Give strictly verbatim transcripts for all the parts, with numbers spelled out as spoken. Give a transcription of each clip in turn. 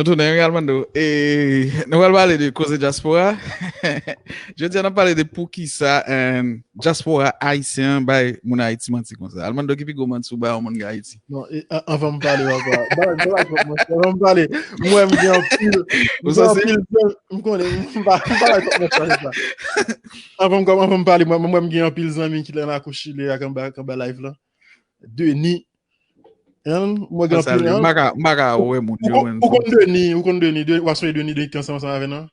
Nou tounen, wi, Almando. E, nou pral pale de koze dyaspora. Jodi a, n ap pale de poukisa, eh, dyaspora ayisyen an bay moun Ayiti manti konsa. Almando, ki pi gwo manti ou bay yon moun ki Ayiti? Non, e, an- anvan m pale, papa. Ba, ba, ba, ba, anvan m pale, mwen, m gen anpil, m Ou gen sanse? anpil, m konnen, m pa, m pa bay twòp manti sa. Anvan m, anvan m pale, mwen, mwen, m gen anpil zanmi ki nan lakou Chile ak anba, anba live la. Denis. Hein? Mwen gen Mwen anpil, salye. M hein? pa ka, m pa ka wè moun Ou yo, kon, men ou konn Denis, ou konn Denis, de, w ap sonje Denis, Denis ki te ansanm, ansanm avè nou?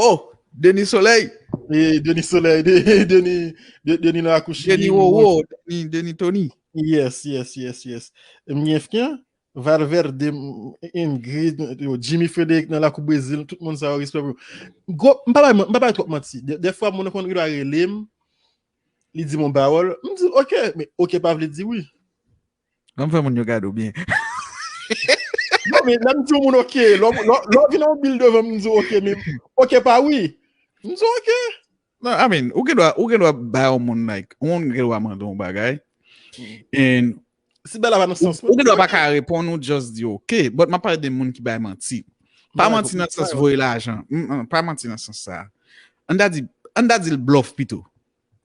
Oh, Denis Soleil. E, Denis Soleil, de, Denis, de, Denis nan akouchi. Denis Wowo, Denis, Denis Tony. Yes, yes, yes, yes. M gen fken, Valverde, m- Ingrid, yo, Jimmy Frederick nan lakou Brezil, tout moun sa yo, respè pou yo. Gwo, m pa bay, m pa bay twòp manti. De, dèfwa, moun konn rive rele m, li di m yon pawòl, m di, "Ok," men ok pa vle di wi. Ban m fè moun yo gade w byen. Non, men lè m di yon moun ok, lè w- lè w- lè w vin yon bil devan m, m di w ok, men ok pa wi. M di w ok. Non, I mean, ou gen dwa, ou gen dwa bay yon moun, like, yon moun gen dwa mande yon bagay. And Si bagay la pa nan sans mwen, ou gen dwa pa ka reponn ou just di ok. But m ap pale de moun ki bay manti. Pa Bay manti nan sans voye lajan. Mm, mm, pa manti nan sans sa. Ann ta di, ann ta di l blòf pito.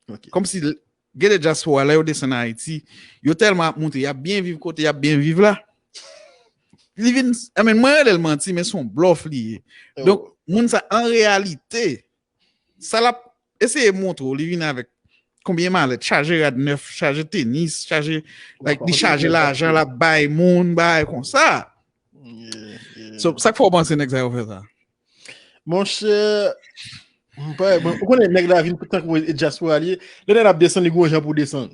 Ok. Kòmsi l- gen de dyaspora, lè yo desann Ayiti, yo tèlman ap montre y ap byen viv kote y ap byen viv la. Li vin, I mean, mwen rele l manti, men se yon blòf li ye. Donk, moun sa, an reyalite, sa l ap eseye montre w, li vin avèk konbyen malèt, chaje rad nèf, chaje tenis, chaje, like, li chaje lajan, l ap bay moun, bagay konsa. Yeah, yeah. So, sa k fè w panse nèg sa yo fè sa? Monchè, m pa, bon, ou konnen nèg la vin tankou e dyaspora li ye. Lè nèg la ap desann, li gon jan pou desann.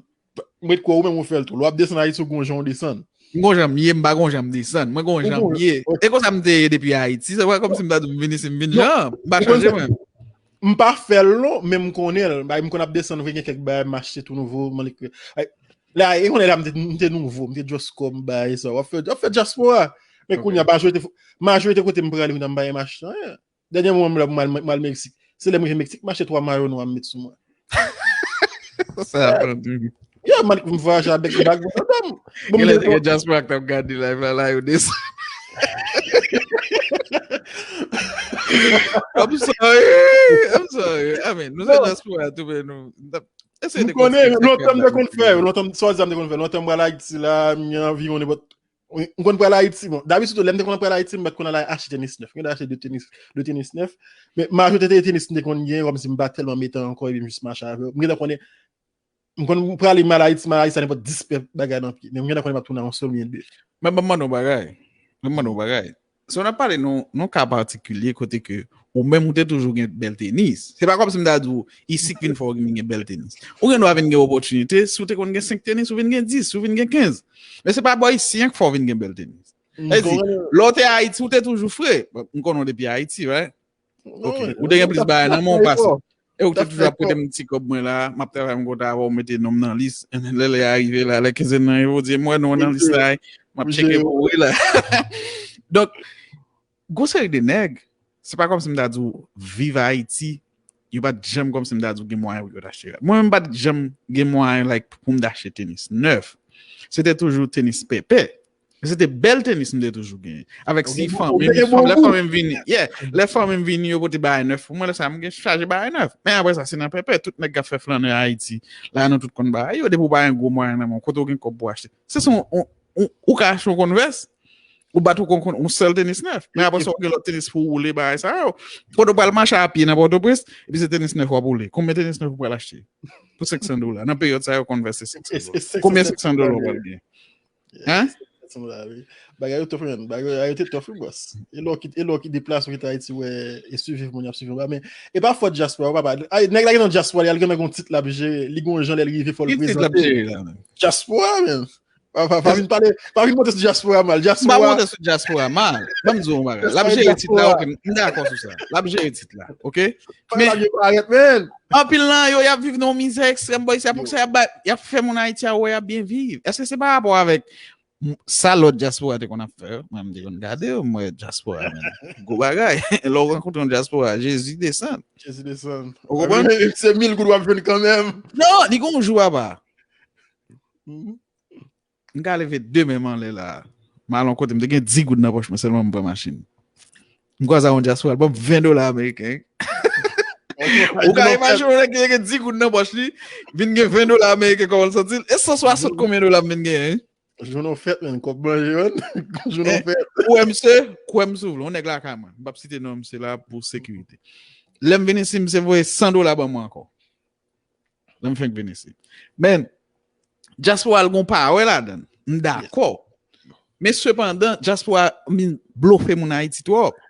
M ret kwè ou menm ou fè l tou. Lè w ap desann Ayiti, ou gon jan ou desann. M gon jan m ye, m pa gon jan m desann. Mwen gon jan m ye. E konsa m te ye depi Ayiti. Se pa kòmsi m ta di m vin isi, m vin jan. M pa chanje mwen. M pa fè l non, men m konnen l. Bay, m konn ap desann vre, gen kèk bagay m achte tou nouvo, m annik. Ay, la, e konnen la m te, m te nouvo, m te just kòm bay sa. W ap fè, w ap fè dyaspora. Men kounye a, majorite, majorite kote m prale, m pa gen m achte anyen. Dènye moman m la pou m al, m al Meksik. Se lè m rive Meksik, m achte twa mayo nwa m met sou mwen. Sa ap antre. Yo, man, m vwayaje avèk bag mwen nan dam. Bon, gen lè te gen dyaspora k t ap gade live la, la yo desann. I'm sorry. I'm sorry. I mean, nou se dyaspora tou, men nou. M konnen, lontan m te konn fè yo, lontan, sa w di a m te konn fè, lontan m pral Ayiti la, m gen anviwon nenpòt, m konn pral Ayiti, bon, dabitid, lè m te konn pral Ayiti, m pa t konn al achte tenis nèf, m gen achte de tenis, de tenis nèf, men majorite te tenis m te konn gen, kòmsi m pa tèlman mete ankò, epi m jis mache avè yo, m gentan konnen, m konn prale m al Ayiti, m al Ayiti, sa nenpòt dis pè bagay nan pye, men m gentan konnen m ap tounen a yon sèl oubyen de. Men ban m mande w bagay, ban m mande w bagay. So, n ap pale nan, nan ka patikilye kote ke ou menm ou te toujou gen bèl tenis. Se pa kòmsi m ta di w, isi k vin fè w vin gen bèl tenis. Ou gen dwa vin gen opòtinite, si w te konn gen senk tenis, ou vin gen dis, ou vin gen kenz. Men se pa bò isi an k fè w vin gen bèl tenis. Sa vle di, lè w te Ayiti, ou te toujou fre. M konnen w depi Ayiti, right? Ok. Ou te gen plis bagay nan men w pase. E ou te toujou ap prete m ti kòb mwen la, m ap travay m kontan avè w, mete non m nan lis. And then lè lè a rive la, lè kenzen nan rive, ou di m wè non w nan lis la, m ap tcheke pou ou wi la. Donk, gwo seri de nèg, se pa kòmsi m ta di w viv Ayiti, yo pa t janm kòmsi m ta di w gen mwayen pou yo t achte rad. Mwen menm m pa t janm gen mwayen, like, pou m t achte tenis nèf. Se te toujou tenis pèpè. Se te bèl tenis m te toujou genyen. Avèk si fanmi m, lè fanmi m vini, yeah, lè fanmi m vini, yo pote bagay nèf pou mwen, lè sa a m gen chaje bagay nèf. Men apre sa, se nan pèpè, tout nèg k ap fè flannè Ayiti la, nou tout konn bagay yo, depi w pa gen gwo mwayen nan men w, kote w gen kòb pou w achte. Se si w, w, w, ou ka achte yon Converse, ou bat ou konn, konn yon sèl tenis nèf. Men apre sa, w gen lòt tenis pou w woule, bagay sa yo. Kote w pral mache a pye nan Pòtoprens, epi se tenis nèf w ap woule. Konbyen tenis nèf ou pral achte? Pou senk san dola. Nan peryòd sa yo, Converse se senk san dola. Konbyen senk san dola w pral gen? Hein? Bagay yo tough, man. Bagay yo te tough, wi, bòs. E lè w ki, e lè w ki deplase, w kite Ayiti, wè, e siviv moun y ap siviv anba. Men, e pa fòt dyaspora, papa. Ay, nèg la gen nan dyaspora, li al gen nan gon tit l ap jere, li gon jan lè l rive, fò l prezante. Ki tit l ap jere la, menm? Dyaspora, menm. Pa, pa, pa vin pale, pa vin monte sou dyaspora mal. M pa monte sou dyaspora mal. Ban m di w yon bagay. L ap jere tit la, ok, m dakò sou sa. L ap jere tit la, ok? Men, anpil nan yo, y ap viv nan yon mizè ekstrèm, boy, se pou sa y ap bay, y ap fè moun Ayiti a wè y ap byen viv. Èske se pa rapò avèk m- sa lòt dyaspora te konn ap fè yo? Mwen, m te konn gade yo, m wè dyaspora, men gwo bagay. Lè w rankontre yon dyaspora, Jezi desann. Jezi desann. Ou konprann? Se mil goud w ap jwenn kanmenm. Non, li gon jou, papa. M ka leve de men m anlè la. M al yon kote, m te gen dis goud nan pòch mwen, sèlman m pran machin. M kwaze a yon dyaspora, l ban m ven dola ameriken. Ou ka imajine yon nèg ki gen dis goud nan pòch li, vin gen ven dola ameriken, kòman l santi l? E san swasant konbyen dola m vin genyen? Jounen w fèt, menn, kòb manje, menn. Jounen w fèt. Ou wè misye, kwè m si w vle, yon nèg lakay mwen. M p ap site non misye la pou sekirite. Lè m vin isit, misye voye san dola ban mwen ankò. Lè m fenk vin isit. Men, dyaspora a gon pawè ladan l. M dakò. Men sepandan, dyaspora a vin blofe moun Ayiti twòp.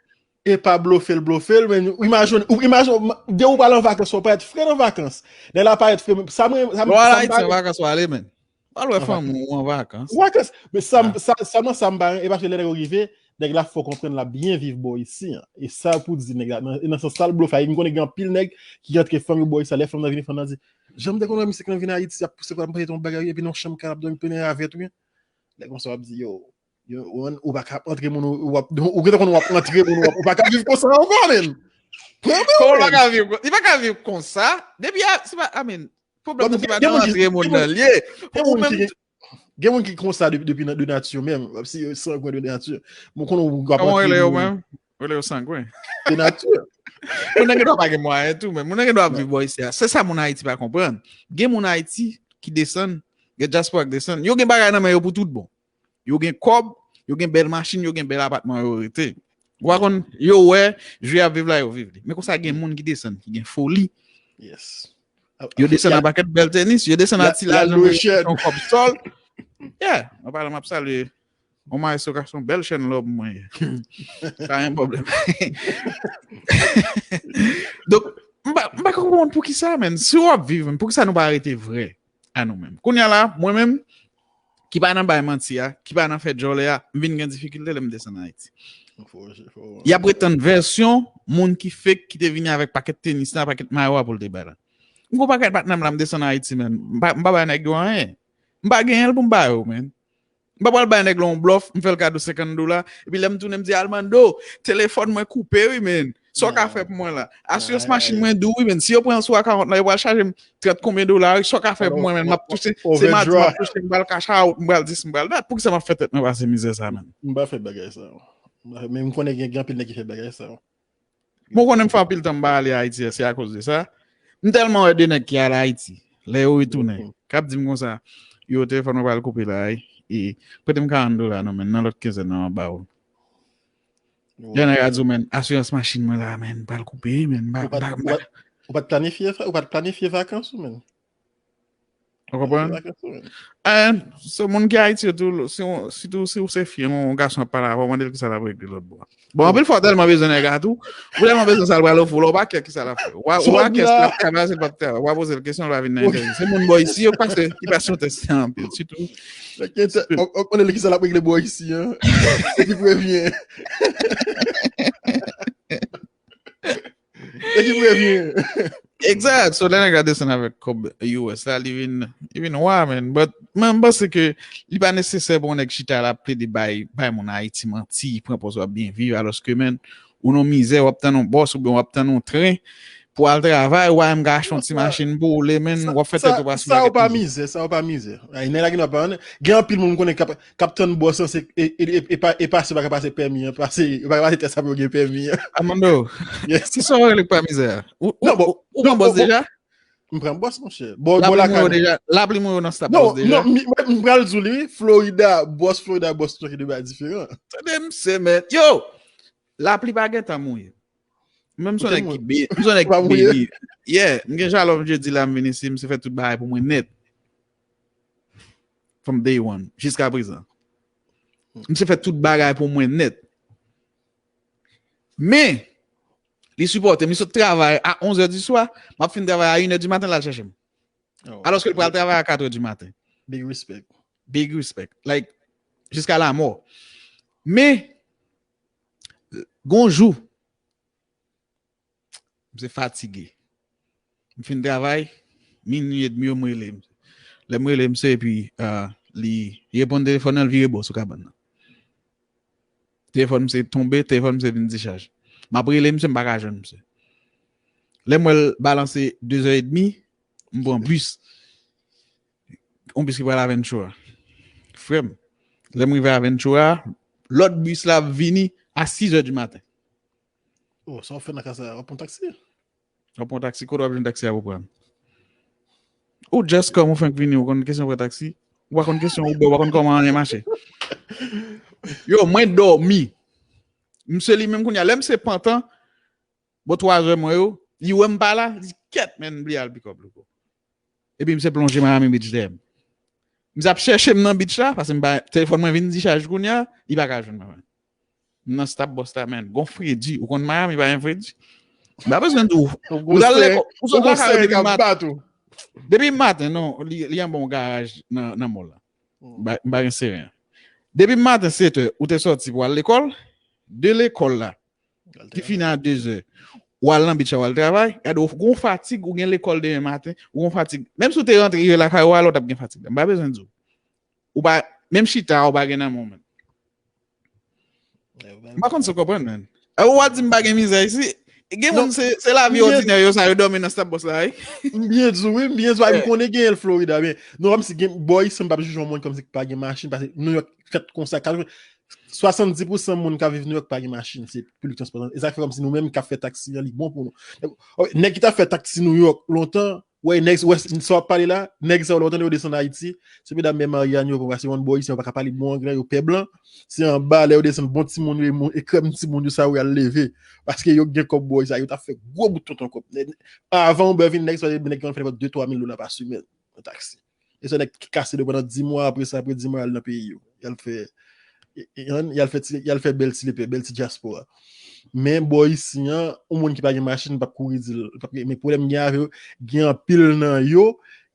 E pa blofe l, blofe l, men ou imajine, ou imajine, de ou pral an vakans, ou parèt fre nan vakans. Lè la parèt fre, sa mwen, sa mwen, sa mwen Ayiti an vakans w ale, men. Pral wè fanmi w an vakans. Vakans. Men sa, sa, sèlman sa m pa renmen, e paske lè nèg yo rive, nèg la fè w konprann l ap byen viv bò isi an. E sa pou di nèg la, nan, nan sans sa l blofe a, m konnen gen anpil nèg ki antre fanmi yo bò isi a, lè fanm nan vini, fanm nan di, jan m te konn wè misye k nan vin Ayiti, ap pouse kò l, m pete yon bagay, epi nan yon chanm kay, l ap dòmi, pennen ravèt, wi. Lè konsa w ap di, yo, yo, ou, ou pa ka antre moun, ou, ou ap, ou gentan konn w ap antre moun, ou ap, ou pa ka viv konsa ankò, menn. Kòman w pa ka viv, li pa ka viv konsa? Depi a, se pa, I mean, pwoblèm nan se pa nan antre moun nan l ye. Ou menm gen moun ki konsa depi, depi nan, de nati menm. Si yo sangwen de nati. Mwen konnen ou ap antre moun. Kòman w rele yo menm? Ou rele yo sangwen. De nati. Moun nan gen dwa pa gen mwayen tou, men moun nan gen dwa ap viv bò isi a. Se sa moun Ayiti pa konprann. Gen moun Ayiti ki desann, gen dyaspora ki desann. Yo gen bagay nan men yo pou tout bon. Yo gen kòb, yo gen bèl machin, yo gen bèl apatman yo rete. Ou pa konn, yo wè, je ap viv la, yo viv li. Men konsa gen moun ki desann, ki gen foli. Yes. Yo desann a pakèt bèl tenis, yo desann a ti lajan, yon kòb sòl. Yeah, an palan m ap salye yon maestro k ap se yon bèl chèn lòb mwen ye. Pa gen pwoblèm. Donk, m pa, m pa konprann pou ki sa, menn. Si w ap viv, pou ki sa nou pa rete vrè a nou menm? Kounye a la, mwen menm, ki pa nan bay manti a, ki pa nan fè djòlè a, m vin gen difikilte lè m desann Ayiti. Y ap ret tann vèsyon moun ki fake, ki te vini avèk pakèt tenis la, pakèt mayo a pou l te bay la. M gon pakèt patnè m la, m desann Ayiti, menn. M pa, m pa bay nèg yo anyen. M pa genyen l pou m ba yo, menn. M pa pral bay nèg la yon blòf, m fè l kado senkant dola, epi lè m tounen m di, Armando, telefòn mwen koupe wi, menn. Sa w ka fè pou mwen la? Asirans machin mwen dou wi, menn. Si yo pran sou akawont la, yo pral chaje m trant konbyen dola wi. Sa w ka fè pou mwen, menn? M ap touche, se madi m ap touche, m pral cash out, m pral dis, m pral dat. Poukisa m ap fè tèt mwen pase mizè sa, menn? M pa fè bagay sa. Men m konnen gen, gen anpil nèg ki fè bagay sa. Mwen konnen m fè anpil tan m pa ale Ayiti a, se akoz de sa. M tèlman wè de nèg ki al Ayiti, lè yo retounen, k ap di m konsa, yo, telefòn mwen pral koupe la, e, e, prete m karant dola non, menn, nan lòt kenzèn nan m ap ba ou. Lè nèg a di w, menn, asirans machin mwen la, menn, pral koupe, menn, m pa, m pa, m pa. Ou pa t planifye, ou pa t planifye vakans ou, menn? Ou konprann? Eh, so moun ki Ayiti yo tou, si w, sitou si w se fi, yon gason ap pale avè w, mande l kisa l ap regle lòt bò. Bon, anpil fwa w tèlman bezwen nèg la tou, ou tèlman bezwen sa l pral ofri w la, ou pa kè kisa l ap fè. Ou pa, ou pa kè si l ap travay, si l p ap travay. Ou pa poze l kesyon, l pa vin nan entèvyou. Se moun bò isi yo k pase, ki pase yon tès sa anpil, sitou. Mande l kisa l ap regle bò isi an. E ki prevyen. E ki prevyen. Exact. So, lè nèg la desann avèk kòb U S la, li vin, li vin wa, man. But, mwen, m panse ke li pa nesesè pou yon nèg chita la plede bay, bay moun Ayiti manti, pran pòz w ap byen viv, alòske, man, ou nan mizè, w ap tann yon bòs oubyen w ap tann yon tren pou al travay, ou pa menm ka achte yon ti machin pou w le, man, w ap fè tèt ou pase yon pakèt mizè. Sa yo pa mizè, sa yo pa mizè. Ay, nèg la gen dwa pa, gen anpil moun m konnen k ap k ap tann bòs lan, se, e, e, e, e pa, e pase, pa ka pase pèmi an, pase, yo pa ka pase tès la pou yo gen pèmi an. Armando, kisa w rele k pa mizè a? Ou, ou, ou pran bòs deja? M pran bòs, monchè. Bò, bò lakay mwen. Lapli mwen yo nan stap bòs deja. Non, non, m, m, m pral di w li, wi, Florida, bòs Florida, bòs Kentucky, de bagay diferan. Tande m se mèt. Yo! Lapli pa gentan mouye. Mwen, m se yon nèg ki be-, m se yon nèg ki beni. Yeah, m gen jalò, m jedi la, m vin isi, m se fè tout bagay pou mwen nèt. From day one, jiska prezan. M se fè tout bagay pou mwen nèt. Men, li sipòte m, li sot travay a onz è di swa, m ap fin travay a inè di maten, l al chèche m. Alòske l pral travay a kat è di maten. Big respect. Big respect. Like, jiska lamò. Men, gon jou, misye fatige. M fin travay, minui edmi yo, m rele misye. Lè m rele misye, epi, ah, li reponn telefòn nan, l vire bò sou kabann nan. Telefòn misye tonbe, telefòn misye vin dichaj. M ap rele misye, m pa ka jwenn misye. Lè m wè l balanse de zè edmi, m pran bis. Yon bis ki pral Aventura. Frè m, lè m rive Aventura, lòt bis la vini a sis è di maten. Oh, sa w fè nan ka sa, w ap pran taksi? W ap pran taksi, kote w ap jwenn taksi a pou pran? Ou just come, ou fenk vini, ou konn kesyon pran taksi? Ou pa konn kesyon Uber, ou pa konn kòman anyen mache? Yo, mwen dòmi. M se li menm kounye a. Lè m se pantan, bò twa zè mwen yo, li wè m pa la, li di, kèt, men, bliye al pikòp louko. Epi m se plonje Miami Beach dèyè m. M se ap chèche m nan beach la, paske m pa, telefòn mwen vin dichaj kounye a, li pa ka jwenn mwen. M nan Stop Boss la, men, gon fredi, ou konn Miami pa gen fredi? M pa bezwen di w. Ou t al lekòl, ou sot lakay ou depi maten. Depi maten, non, li, li anba yon garaj nan, nan mall la. M pa gen seren. Depi maten, sèt è, ou te sòti pou al lekòl, de lekòl la, ki fini a de zè, ou al nan beach la, ou al travay, gade, ou gon fatig, ou gen lekòl demen maten, ou gon fatig. Menm si w te rantre rive lakay ou a, lè w t ap gen fatig la. M pa bezwen di w. Ou pa, menm chita, ou pa gen nan men w, men. M pa konn si w konprann, men. Ou a di m pa gen mizè isi. Gen moun, se, se lavi òdinè yo, sa, yo dòmi nan Stop Boss la, wi. M byen di w, wi, m byen di w, m konnen gen l Florida, men. Non, kòmsi gen, bò isi, m p ap jije yon moun kòmsi ki pa gen machin, paske New York fèt konsa, katreven, swasanndis pousan moun k ap viv New York pa gen machin, se piblik transpò. E sa k fè kòmsi nou menm k ap fè taksi an, li bon pou nou. Nèg ki t ap fè taksi New York lontan, wè, nèg, wè, sa w ap pale la, nèg sa yo lè w tande yo desann Ayiti, se medam men Marianne yo, paske yon bò isi, yo pa ka pale bon anglè, yo pè blan. Se anba, lè yo desann bon timoun yo, e krèm timoun yo, sa yo al leve. Paske yo gen kòb bò isi, yo t ap fè gwo bout tonton kòb. Avan Uber vin, nèg sa yo, nèg yo fè de twa mil dola pa semèn, nan taksi. E se nèg ki kase do pandan dis mwa, apre sa, apre dis mwa, y al nan peyi yo. Y al fè, y al fè, ti, y al fè bèl ti lepè, bèl ti dyaspora. Men bò isi an, yon moun ki pa gen machin, p ap kouri di l, p ap, men pwoblèm gen avè yo, gen anpil nan yo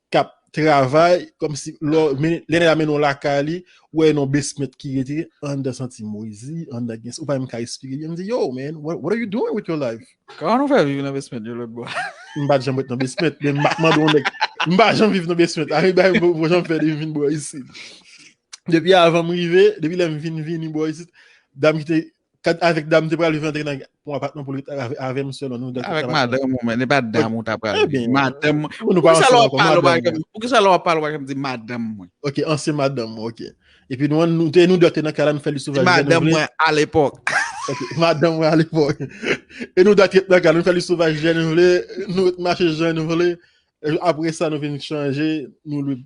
k ap travay, kòmsi, lè, lè nèg la mennen w lakay li, ou wè yon basement ki rete, anndan santi moizi, anndan gen, ou pa menm ka respire byen. M di, yo, man, what, what are you doing with your life? Kòman nou fè viv nan basement yo lòt bò? M pa t janm ret nan basement, men m ap mande yon nèg. M pa janm viv nan basement. Ann bay m pou janm fè de vin bò isi. Depi avan m rive, depi lè m vin vini bò isi, dam ki te, avèk dam te pral viv antre nan yon apatman pou l ret avè m sèlman. Nou dòt. Avèk madanm ou, men e pa dam ou ta pral viv. Madanm mwen. Poukisa lè w ap pale, w pa janm di madanm mwen? Ok, ansyen madanm mwen, ok. Epi nou, nou te, nou dòt te nan kay la, nou fè li sovaj. Madanm mwen alepòk. Ok, madanm mwen alepòk. E nou dòt ret nan kay la, nou fè li sovaj jan nou vle, nou ret mache jan nou vle. Apre sa, nou vin chanje, nou lwe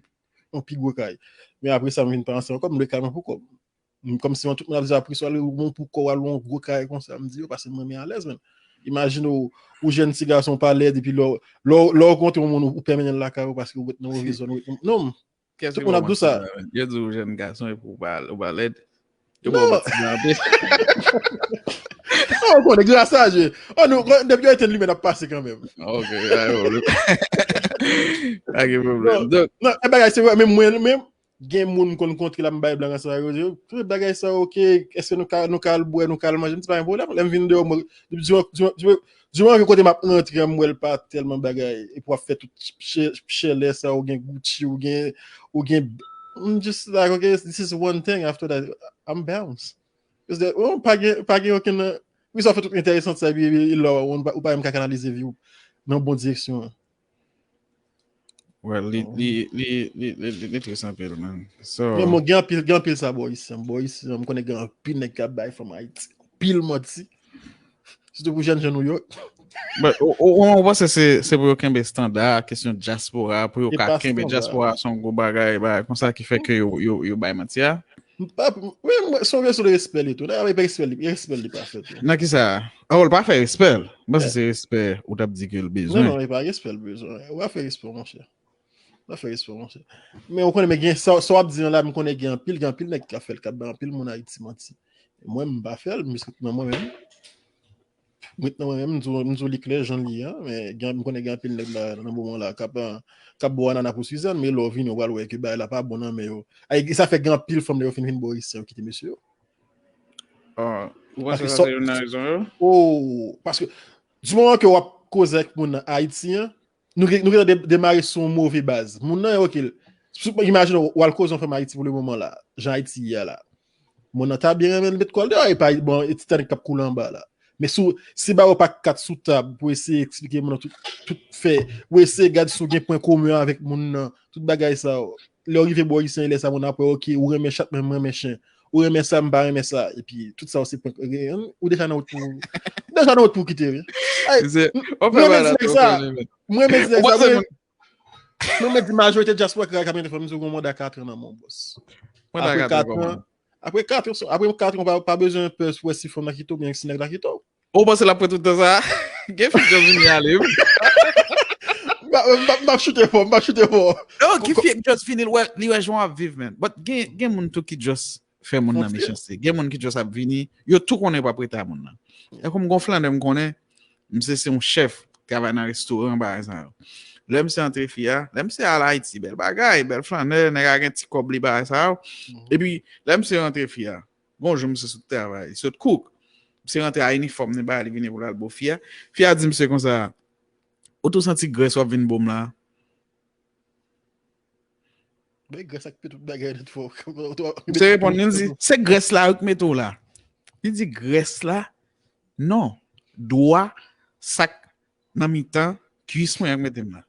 yon pi gwo kay. Men apre sa, m vin pa ansanm ankò, m lwe kay mwen pou kò m. Kòmsi tout moun ap di, apre sa, w al lwe yon pou kò w, al lwe yon gwo kay konsa. M di, yo, paske m renmen alèz, men. Imajine w, ou jèn ti gason, w pa lèd, epi lè w, lè w rankontre yon moun, ou pè mennen l lakay ou, paske w ret nan move zòn, ou ret nan, non. Tout moun ap di w sa. Yo di w jèn gason epi w pa, w pa lèd. Yo ba w manti anpil. Non, w konnen, gras a Dye. Oh, nou, depi yo etenn limen, n ap pase kanmenm. Ok, pa gen pwoblèm. Pa gen pwoblèm. Donk, non, e bagay se vre, men mwen menm, gen moun m konn kontre la, m bay blag ansanm avè yo, yo di, bagay sa, ok, èske nou ka, nou ka al bwè, nou ka al manje? M di, pa gen pwoblèm. Lè m vin deyò, mwen, diman, diman, diman, diman ke kote m ap rantre an, m wè l pa tèlman bagay, epi w ap fè tout chè, chèlè sa, ou gen Gucci, ou gen, ou gen, I'm just like, okay, this is one thing, after that, I'm bounce. It's that, oh, pa gen, pa gen okenn, wi, sa fè tout enteresan sa, epi, epi, epi lè ou, ou pa, ou pa menm ka kanalize vi w nan bon direksyon an. Well, li, li, li, li, li, li, li tris anpil, man. So, men bon, gen anpil, gen anpil sa bò isi, bò isi, m konnen gen anpil nèg k ap bay fanm Ayiti anpil manti. Sitou pou jèn jan nou yo. But, ou, ou, ou, ou panse se, se pou yo kenbe estanda, kesyon dyaspora, pou yo ka kenbe dyaspora, se yon gwo bagay, bagay konsa ki fè ke yo, yo, yo bay manti a? M pa, wi, mwen, se yon kesyon de respè li tou. Nan respè li, respè li pa fèt tou. Nan ki sa? Oh, l pa fè respè l. M panse se respè ou t ap di ke l bezwen. Non, non, e pa respè l bezwen. Ou pa fè respè, monchè. Ou pa fè respè, monchè. Men ou konnen, men gen sa, sa w ap di an la, m konnen gen anpil, gen anpil nèg k ap fè l, k ap bay anpil moun Ayiti manti. Mwen, m pa fè l, m ret nan mwen menm. M ret nan mwen menm, m di w, m di w li klè jan l ye an, men gen, m konnen gen anpil nèg la, nan moman la, k ap, k ap ba w anana pou Suzanne, men lè w vini, w pral wè ke bagay la pa bon nan men yo. Ay, e sa fè gen anpil fanm, lè yo fin vin bò isi, yo kite mesye yo. Ah, ou panse sa se youn nan rezon yo? Oh, paske, di moman ke w ap koze ak moun nan Ayiti an, nou, nou gentan de-, demare sou yon move baz. Moun nan, ok, imajine w, w al koze yon fanm Ayiti pou le moman la, jan Ayiti ye a la. Moun nan ta byen renmen l met kò l deyò, e pa, bon, e Titanik k ap koule anba la. Men si w, si ba yo pa kat sou tab pou eseye eksplike moun nan tout, tout fè, ou eseye gade si w gen pwen komen avèk moun nan, tout bagay sa yo. Lè w rive bò isi an, e lè sa moun ap wè, ok, ou renmen chat, men m renmen chen. ou renmen sa, m pa renmen sa, epi tout sa ou se prank, ou deja nan wout pou, ou deja nan wout pou kite, wi. Ay, m renmen ti nèg sa, m renmen ti nèg sa, mwen, mwen di majorite dyaspora ki ap mete fanm sou yon manda katran nan men w, bòs. Apre katran, apre katran, apre katran, ou pa, pa bezwen pè pou wè si fanm nan kite w, oubyen si nèg la kite w. Ou panse l ap pran tout tan sa? Gen fi k just vini ale, wi. M ap choute fò, m ap choute fò. Non, gen fi k just vini, li wè, li wè jan w ap viv, man. But gen, gen moun tou ki just fè moun nan mechanste. Gen moun ki just ap vini, yo tou konnen yo p ap rete a moun nan. Tankou m gon flannè m konnen, misye se yon chèf, travay nan restoran, bagay sa yo. Lè misye antre fi a, lè misye al Ayiti, bèl bagay, bèl flannè, nèg la gen ti kòb li, bagay sa yo. Epi, lè misye rantre fi a, gon jou misye sot travay, li sot kouk. Misye rantre a inifòm li bay, li vini pou l al bo fi a. Fi a di misye konsa, ou tou santi grès w ap vin bo m la? Men grès ak pye tout bagay nèt fò. Misye reponn li, li di, se grès la wi k mete w la. Li di, grès la? Non. Dwa sa k nan mitan kwis mwen an k mete m la.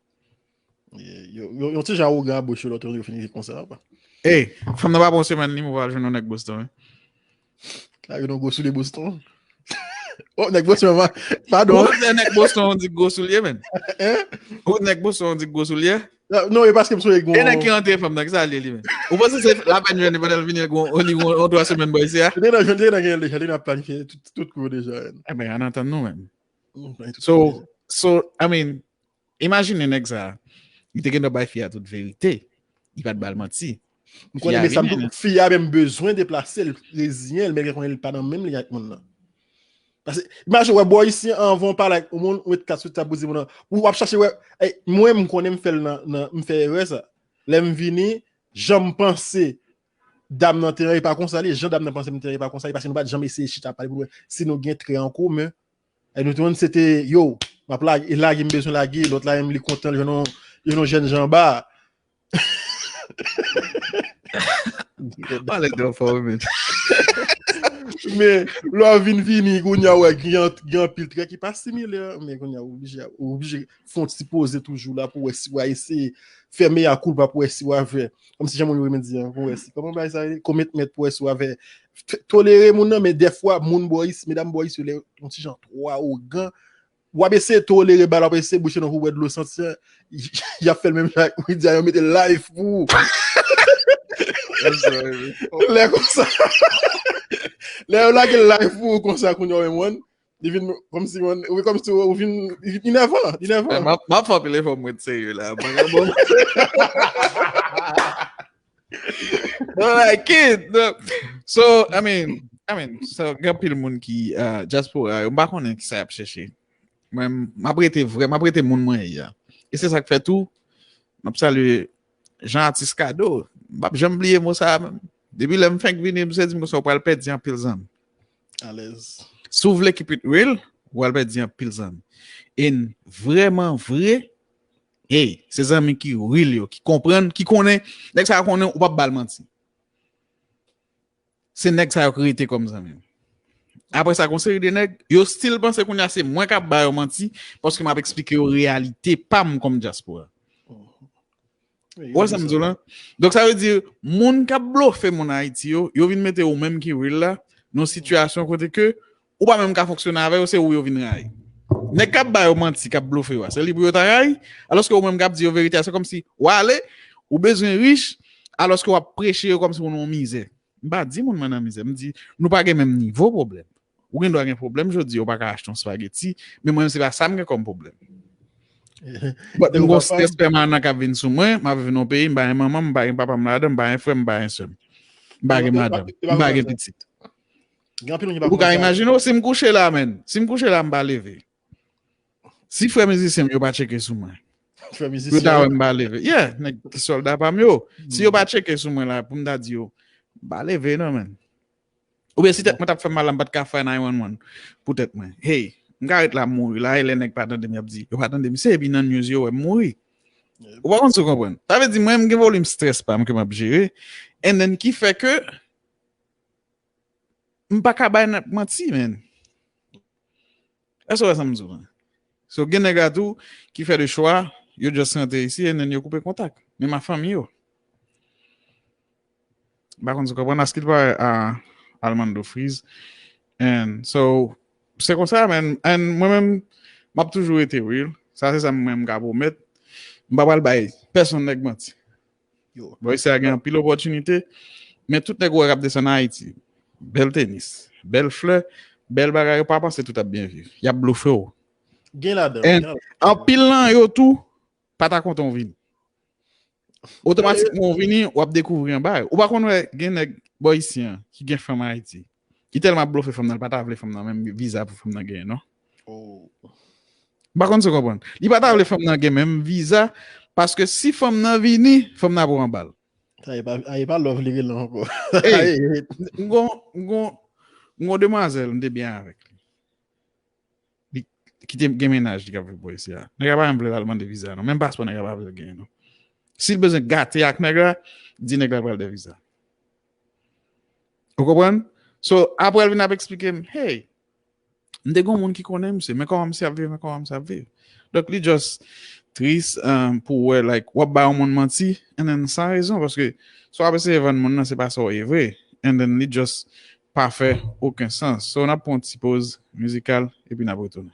Yo, yo, yon ti jan awogan a bouch yo, lòt yo fin ri konsa, apa. Ey, fanm nan pa pran semèn li, mwen pral jwenn yon nèg Boston, wi. Lage yon gwo soulye Boston. Oh, nèg Boston, padon. Ou di nèg Boston, ou di gwo soulye, men. Hein? Ou di nèg Boston, ou di gwo soulye? Non, non, e paske m sonje gwo. E nèg ki rantre fanm nan, ki sa l ye li, men? Ou panse se lapèn jwenn li pandan l vini ak yon, yon, yon twa semèn bò isi a? Te nan, te nan gen deja, te nan planifye tout, tout kou deja. Ebyen, ann antann nou, men. So, so, I mean, imajine nèg sa, li te gen dwa bay fi a tout verite. Li pa t ba l manti. M konnen, men sa m tou, fi a menm bezwen deplase, l reziyen l, men l konnen l pa nan menm liy ak moun nan. Paske, imajine, wè, bò isi, anvan w pale ak yon moun, ou met kat sou tab pou di moun nan, ou ap chache, wè, ey, mwen, m konnen m fè l nan, nan, m fè erè sa. Lè m vini, jan m panse dam nan te an, e pa konsa li ye, jan dam nan panse m te an, e pa konsa li ye, paske nou pa t janm eseye chita pale pou nou wè si nou gen trè an komen. E nou te konn se te, yo, m ap lage, e lage m bezwen lage, lòt la menm li kontan, li jwenn yon, li jwenn yon jèn jan anba. Pale twò fò, wi, men. Men, lè w vin vini, kounye a, wè, gen, gen anpil trè ki pa similè, men kounye a, ou oblije, ou oblije fè yon ti poze toujou la pou wè si w a eseye fè meya koulpa pou wè si w a fè. Kòmsi jan moun yo renmen di an, pou wè si. Kòman bagay sa ye? Komitman pou wè si w a fè. Tolere moun nan, men dèfwa, moun bò isi, medam bò isi, yo lè yon ti jan twò awogan, w ap eseye tolere bagay la, w ap eseye bouche nan pou w bwè dlo santi an, y ap fè l menm jan ak Widia, yo mete live pou ou. Lè konsa, lè yo lage live pou ou konsa, kounye a w menm, wan, li vin kòmsi, wan, ou kòmsi ou vin, li vin inèvan, li inèvan. M ap, m ap fè anpil efò pou m ret serye la. Mwen, bon. Don't like it. No. So, I mean, I mean, so, gen anpil moun ki, uh, diaspora, yo, m pa konnen ki sa y ap chèche. Mwen, m ap rete vrè, m ap rete moun mwen ye a. E se sa k fè tou, m ap salye Jean Artiste Kado. M p ap janm bliye mo sa a menm. Depi lè m fenk vini, misye di m konsa, ou pral pèdi anpil zanmi. Alèz. Si w vle keep it real, ou pral pèdi anpil zanmi. E n vrèman vre, hey, se zanmi ki real yo, ki konprann, ki konnen, nèg sa a konnen ou p ap ba l manti. Se nèg sa yo k rete kòm zanmi m. Apre sa, gon seri de nèg, yo still panse kounye a se mwen k ap ba yo manti, paske m ap eksplike yo reyalite pa m kòm dyaspora. Ou wè sa m di w la? Donk, sa vle di, moun k ap blofe moun Ayiti yo, yo vin mete ou menm ki real la, nan yon sitiyasyon kote ke ou pa menm ka fonksyone avè yo, se ou yo vin rayi. Nèg k ap ba yo manti, k ap blofe yo a, se li pou yo ta rayi, alòske ou menm k ap di yo verite a, se kòmsi w ale, ou bezwen rich, alòske w ap preche yo kòmsi w nan yon mizè. M pa di moun mwen nan mizè, m di nou pa gen menm nivo pwoblèm. Ou gen dwa gen pwoblèm jodi, ou pa ka achte yon spageti, men mwen menm se pa sa m gen kòm pwoblèm. But m gon strès pèmanan k ap vin sou mwen, m ap viv nan yon peyi, m pa gen manman m, m pa gen papa m ladan, m pa gen frè m, m pa gen sè m. M pa gen madanm, m pa gen pitit. Ou ka imajine w, si m kouche la, menn, si m kouche la, m pa leve. Si frè mizisyen m yo pa tcheke sou mwen, pou yo ta wè m pa leve. Yeah, nèg ki sòlda pa m yo. Si yo pa tcheke sou mwen la, pou m ta di yo, m pa leve non, menn. Oubyen si tèt mwen t ap fè m mal la, m pa t ka fè nine one one pou tèt mwen. Hey, m ka ret la, m mouri la, e lè nèg pa tande m, y ap di, yo pa tande m, se epi nan news yo wè m mouri. Ou pa konn sa w konprann. Sa vle di, mwen, m gen volim strès pa m ke m ap jere, and then ki fè ke m pa ka bay n-, manti, menn. Èske w wè sa m di w la? So, gen nèg la tou ki fè de chwa, yo just rantre isi, and then yo koupe kontak. Menm a fanmi yo. M pa konn si w konprann, askil pa a Armando Freeze. And so, se konsa, man. And mwen menm, m ap toujou rete real. Sa se sa mwen menm m ka pwomèt. M pa pral bay pèsonn nèg manti. Boy, se a gen anpil opòtinite, men tout nèg ou wè k ap desann Ayiti, bèl tenis, bèl flè, bèl bagay, yo pa panse tout ap byen viv. Y ap blofe w. Gen ladan. And anpil nan yo tou, pa ta kontan w vini. Otomatikman w vini, w ap dekouvri anba yo. Ou pa konn wè gen nèg bò isi an ki gen fanm Ayiti. Ki tèlman ap blofe fanm nan, li pa ta vle fanm nan menm viza pou fanm nan genyen, non. Oh. M pa konn si w konprann. Li pa ta vle fanm nan gen menm viza, paske si fanm nan vini, fanm nan ap ranba l. Sa e pa, a, e pa love li rele ankò. Hey, m gon, m gon, m gon demwazèl, m te byen avèk li. Li ki te gen mennaj li k ap viv bò isi a. Nèg la pa menm vle l al mande viza, non. Menm paspò nèg la pa vle l genyen, non. Si l bezwen gate ak nèg la, di nèg la pral de viza. Ou konprann? So, apre l vin ap eksplike m, hey, m te gon moun ki konnen misye, men kòman misye ap viv, men kòman misye ap viv. Donk, li just tris um, pou wè, like, w ap ba yon moun manti, and then san rezon, paske sa w ap eseye vann moun nan, se pa sa w ye vre. And then, li just pa fè okenn sans. So, n ap pran yon ti poz mizikal, epi n ap retounen.